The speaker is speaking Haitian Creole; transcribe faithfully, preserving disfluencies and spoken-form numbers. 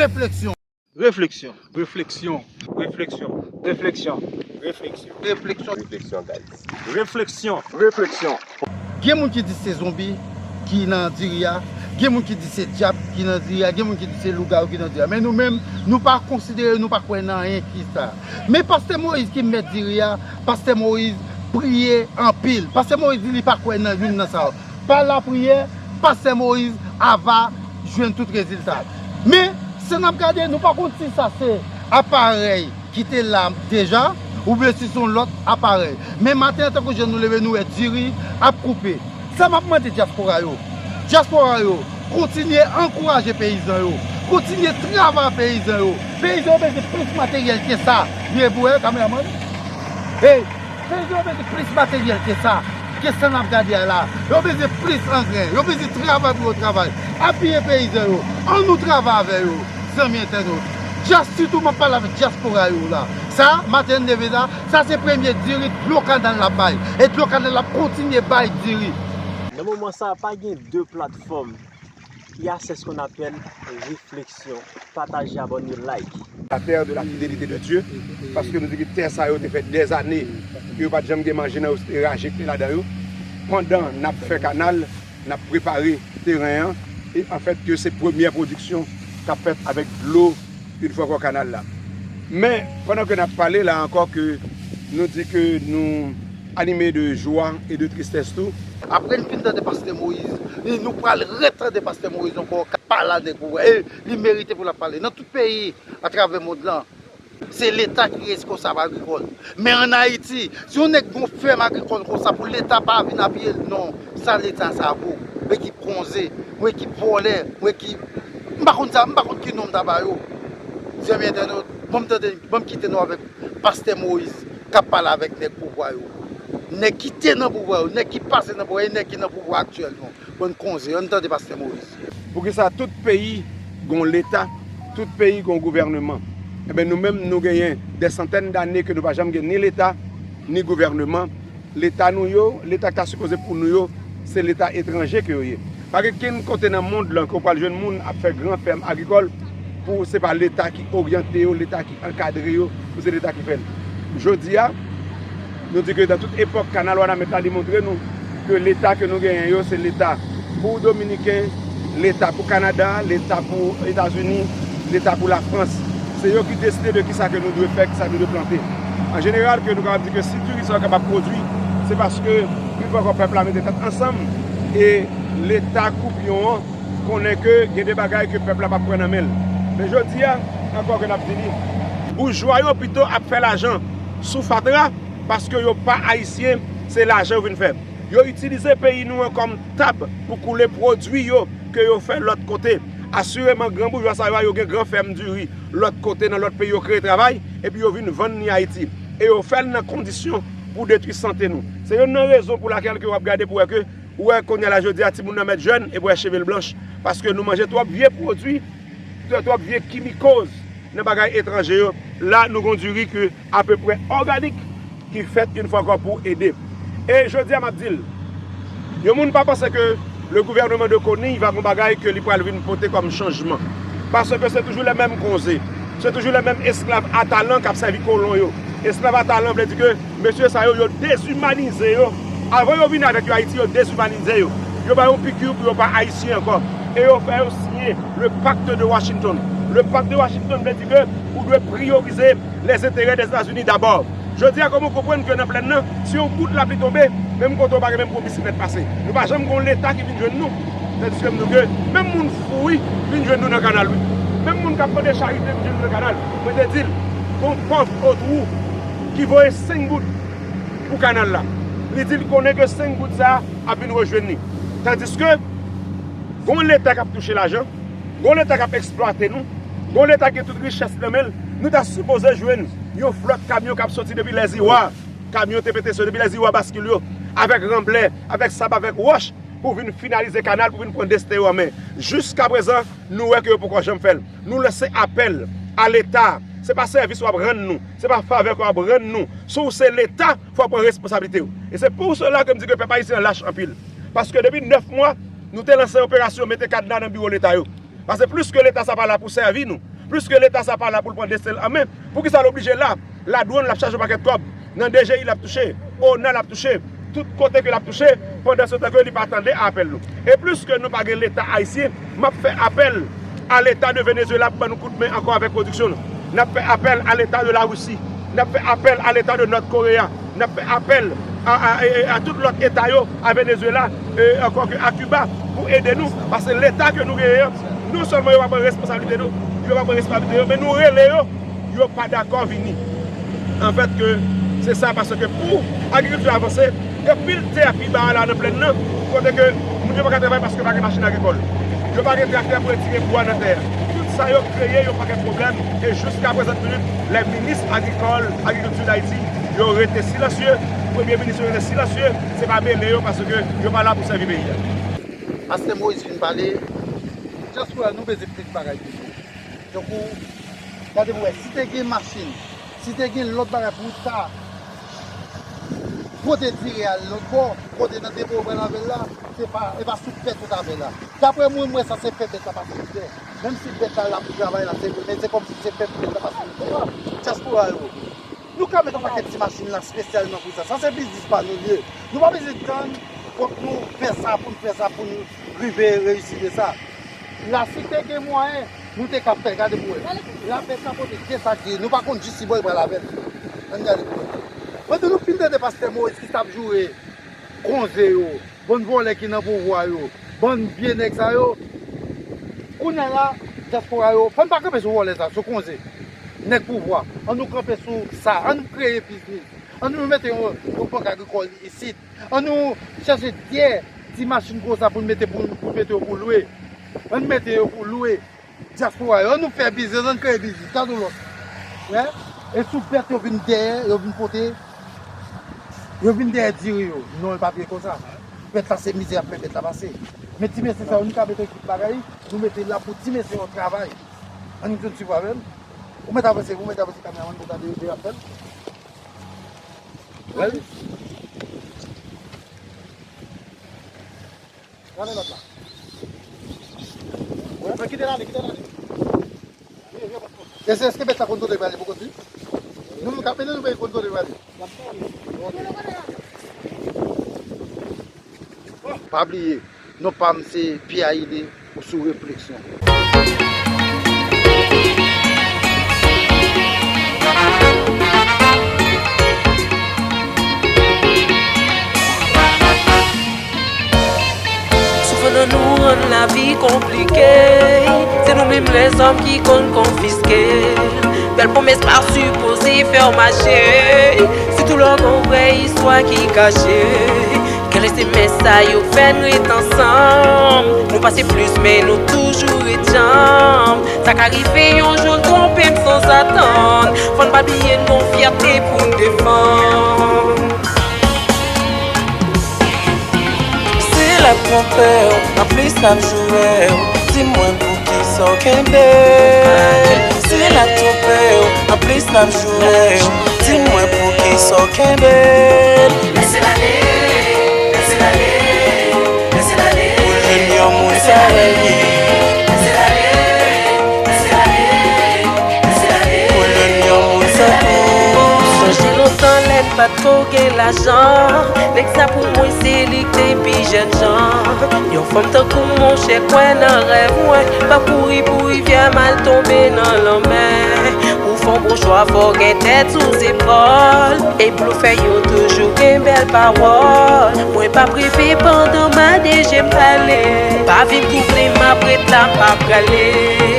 Refleksyon. Refleksyon. Refleksyon. Refleksyon. Refleksyon. Refleksyon. Refleksyon. Refleksyon, guys. Refleksyon. Refleksyon. Gen moun ki di se zonbi ki nan diri a. Gen moun ki di se dyab ki nan diri a. Gen moun ki di se lougawou ki nan diri a. Men nou menm, nou pa konsidere, nou pa kwè nan anyen ki sa. Men pastè Moyiz ki mèt diri a, pastè Moyiz priye anpil. Pastè Moyiz di li pa kwè nan youn nan sa yo. Pa lapriyè, pastè Moyiz ava jwenn tout rezilta. Men, si n ap gade, nou pa konn si sa se aparèy ki te la deja, oubyen si se yon lòt aparèy. Men maten an, tankou jèn nou leve, nou wè diri ap koupe. Sa m ap mande dyaspora yo, dyaspora yo, kontinye ankouraje peyizan yo, kontinye travay peyizan yo. Peyizan yo bezwen plis materyèl ke sa. Vire pou wè, kameramann. Hey, peyizan yo bezwen plis materyèl ke sa, ke sa n ap gade a la. Yo bezwen plis angren, yo bezwen travay pou yo travay. Apiye peyizan yo, ann nou travay avè yo, zanmi entènot. Dya-, sitou m ap pale avèk dyaspora yo la. Sa, maten n leve la, sa se premye diri dlo kanal la bay. E dlo kanal la ap kontinye bay diri. Nan moman sa a, pa gen de platfòm ki a sè ce qu'on appelle refleksyon. Pataje, abòne, like. La terre de la fidélité de Dieu, paske nou di ke tè sa yo te fè dèzane ke yo pa t janm gen manje nan yo, se te raje ki te ladan yo. Pandan n ap fè kanal, n ap prepare teren an, e anfèt ke se premyè pwodiksyon k ap fèt avèk dlo, yon fwa ankò, kanal la. Men, pandan ke n ap pale la ankò, ke nou di ke nou anime de jwa e de tristès tou. Apre n fin tande pastè Moyiz, e nou pral retande pastè Moyiz ankò k ap pale a nèg pou wè. E li merite pou l ap pale. Nan tout peyi atravè mond lan, se Leta ki reskonsab agrikòl. Men ann Ayiti, si yon nèg gen yon fèm agrikòl konsa, pou Leta pa vin apiye l, non, sa Leta sa pou? Yon ekip konze, yon ekip vòlè, yon ekip, m pa konn sa, m pa konn ki non m ta ba yo. Zanmi entènot, ban m tande, ban m kite nou avèk pastè Moyiz k ap pale avèk nèg pouvwa yo. Nèg ki te nan pouvwa yo, nèg ki pase nan pouvwa, e nèg ki nan pouvwa aktyèlman. Bann konze, ann tande pastè Moyiz. Poukisa tout peyi gon Leta, tout peyi gon gouvèneman? Enben, nou menm, nou genyen dè santèn dane ke nou pa janm gen ni Leta, ni gouvèneman. Leta nou yo, Leta ki ta sipoze pou nou yo, se Leta etranje ke yo ye. Pa gen kenn kote nan mond lan ke w pral jwenn moun ap fè gran fèm agrikòl pou se pa Leta ki oryante yo, Leta ki ankadre yo, pou se Leta ki fè l. Jodi a, nou di ke nan tout epòk kanal Wanament la, li montre nou ke Leta ke nou genyen yo, se Leta pou Dominiken, Leta pou Kanada, Leta pou Etazini, Leta pou Lafrans. Se yo ki deside de kisa ke nou dwe fè, kisa nou dwe plante. An jeneral, ke nou kapab di ke si diri sa yo kapab pwodui, se paske, yon fwa ankò, pèp la mete tèt ansanm e Leta koupyon an konnen ke gen de bagay ke pèp la p ap pran nan men l. Men jodi a, ankò ke n ap di li, boujwa yo pito ap fè lajan sou fatra, paske yo pa ayisyen, se lajan yo vin fè. Yo itilize peyi nou an kòm tab pou koule pwodui yo ke yo fè lòt kote. Asireman, gran boujwa sa yo a, yo gen gran fèm diri lòt kote, nan lòt peyi, yo kreye travay, epi yo vin vann li Ayiti. E yo fè l nan kondisyon pou detwi sante nou. Se youn nan rezon pou lakèl ke w ap gade pou wè ke, ou wè kounye a la jodi a, timoun nan mèt jèn, epi w wè cheve l blanch. Paske nou manje twòp vye pwodui, twò-, twòp vye kimikoz nan bagay etranje yo. La, nou gon diri ke apeprè òganik ki fèt yon fwa ankò pou ede. E jodi a, m ap di l, yon moun pa panse ke le gouvernement de Conille va gon bagay ke li pral vin pote kòm chanjman. Paske se toujou lè menm konze, se toujou lè menm esklav a talan k ap sèvi kolon yo. Esklav a talan vle di ke mesye sa yo, yo dezimanize yo. Avan yo vini avèk yo Ayiti, yo dezimanize yo. Yo ba yo yon piki pou yo pa ayisyen ankò. E yo fè yo siyen le pacte de Washington. Le pacte de Washington vle di ke ou dwe priyorize les intérêts des États-Unis d'abord. Jodi a, kòman w konprann ke nan plèn nan, si yon gout lapli tonbe, menm kote w pa gen menm pou yon bisiklèt pase? Nou pa janm gon Leta ki vin jwenn nou. Tandiske m di w ke menm moun fou, wi, vin jwenn nou nan kanal, wi. Menm moun k ap mande charite vin jwenn nou nan kanal. Mwen te di l, gon pòv Otwou ki voye senk goud pou kanal la. Li di l konnen ke senk goud sa a ap vin rejwenn li. Tandiske gon Leta k ap touche lajan, gon Leta k ap eksplwate nou, gon Leta ki gen tout richès nan men l, nou ta sipoze jwenn yon flòt kamyon k ap soti depi Lèziwa. Kamyon T P T C yo depi Lèziwa, baskil yo, avèk ranblè, avèk sab, avèk wòch, pou vin finalize kanal, pou vin pran desten yo an men. Jiskaprezan, nou wè ke yo poko janm fè l. Nou lanse apèl a Leta. Se pa sèvis w ap rann nou, se pa favè ke w ap rann nou. Si w se Leta, fò w pran responsablite w. E se pou sela ke m di ke pèp ayisyen an lach anpil. Paske depi nèf mwa, nou te lanse operasyon mete kadna nan biwo Leta yo. Paske plis ke Leta sa pa la pou sèvi nou, Pliske Leta sa pa la pou l pran desten l an men, poukisa l oblije la? Ladwann l ap chache yon pakèt kòb. Nan D G I l ap touche, ona l ap touche, tout kote ke l ap touche, pandan se tan ke li pa tande apèl nou. E pliske nou pa gen Leta ayisyen, m ap fè apèl a Leta de Venezuela pou ban nou kout men ankò avèk pwodiksyon nou. N ap fè apèl a Leta de Larisi. N ap fè apèl a Leta de Nòt Koreya. N ap fè apèl a, a, a, a tout lòt eta yo, a Venezuela, e, ankò ke a Kiba, pou ede nou. Paske Leta ke nou genyen an, non sèlman yo pa pran responsablite nou, yo pa pran responsablite yo, men nou rele yo, yo pa dakò vini. Anfèt, ke se sa, paske pou agrikilti avanse, gen pil tè pi ba a la nan plèn nan, kote ke moun yo pa ka travay paske pa gen machin agrikòl. Yo pa gen traktè pou retire bwa nan tè a. Tout sa yo kreye yon pakèt pwoblèm, e jiska prezan minit, lè minis agrikòl, agrikilti Dayiti, yo rete silansye, premye minis yo rete silansye, se pa mele yo, paske yo pa la pou sèvi peyi a. Pastè Moïse vin pale, dyaspora, nou bezwen plis bagay toujou. Tankou, gade pou wè, si te gen machin, si te gen lòt bagay pou ta pote diri a lòt bò, kote nan depo yo pral avè l la, se pa, e pa sou pèt yo ta fè la. Daprè mwen, mwen, sa se fè bèt la pase mizè. Menm si bèt la la pou travay la, se vre, men se kòmsi se fè bèt la pase mizè. Dyaspora yo, nou ka met yon pakèt ti machin la espesyalman pou sa. Sa se biznis pa nou l ye. Nou pa bezwen tann fòk nou fè sa pou n fè sa pou n rive reyisi de sa. La, si te gen mwayen, nou te ka fè, gade pou wè. La, bèt la pote de sak diri, nou pa konn jis ki bò l pral avè l. Ann gade pou wè. Pandan nou fin tande pastè Moïse ki t ap joure konze yo, bann vòlè ki nan pouvwa yo, bann vye nèg sa yo, kounye a la, dyaspora yo, fò n pa kanpe sou vòlè sa, sou konze, nèg pouvwa. Ann nou kanpe sou sa, ann nou kreye biznis. Ann nou mete yon, yon bank agrikòl isit. Ann nou chèche de ti machin konsa pou n mete pou, pou mete yo pou lwe. Ann mete yo pou lwe. Dyaspora yo, ann nou fè biznis, ann kreye biznis, gad yon lòt. Wè? E sou bèt yo vin dèyè, yo vin pote, yo vin dèyè diri yo. Non, e pa vre konsa. Bèt la se mizè y ap fè bèt la pase. Men ti mesye sa yo, nou ka mete tout bagay, nou mete la pou ti mesye yo travay. Ann nou jwenn sipò avè l. Ou mèt avanse, ou mèt avanse kameramann pou gade yo ap fè l. Wè wi. Gade lòt la. Wè, men kite l ale, kite l ale. Vye, vye, vye. Èske, èske bèt la konn kote l prale pou kondui? Nou menm k ap mennen, nou pa konn kote l prale. Pa bliye, non pa m se Pierre Aïde, ou sou refleksyon. Souvan nan nou rann lavi konplike. Se nou menm lèzòm ki konn konfiske. Bèl pwomès pa sipoze fè w mache. Sitou lè w gon vrè istwa ki kache. Kèlè se mès sa yo fè n ret ansanm. Nou pase plis, men nou toujou ret djanm. Sa ka rive yon jou n twonpe n sanzatann. Fò n pa bliye n gon fyète pou n defann. Si l ap twonpe w, anplis l ap joure w. Di mwen poukisa w kenbe l. Si l ap twonpe w, anplis l ap joure w. Di mwen poukisa w kenbe l. Lèse l ale, lèse l ale, lèse l ale. Pou l jwenn yon moun sa rèl li. Lèse l ale, lèse l ale, lèse l ale. Pou l jwenn yon moun sa tou. Sonje lontan lè n pa t ko gen lajan. Nèg sa pou mwen se li k te pi jènjan. Yon fanm tankou monchè kwè nan rèv mwen. Pa kouri pou rivyè m al tonbe nan lanmè. Ou fè yon bon chwa, fò w gen tèt sou zepòl. E blofè yo toujou gen bèl pawòl. Mwen p ap reve pandan m a de je m pale. Pa vin twouble m ap ret la, m pa prale.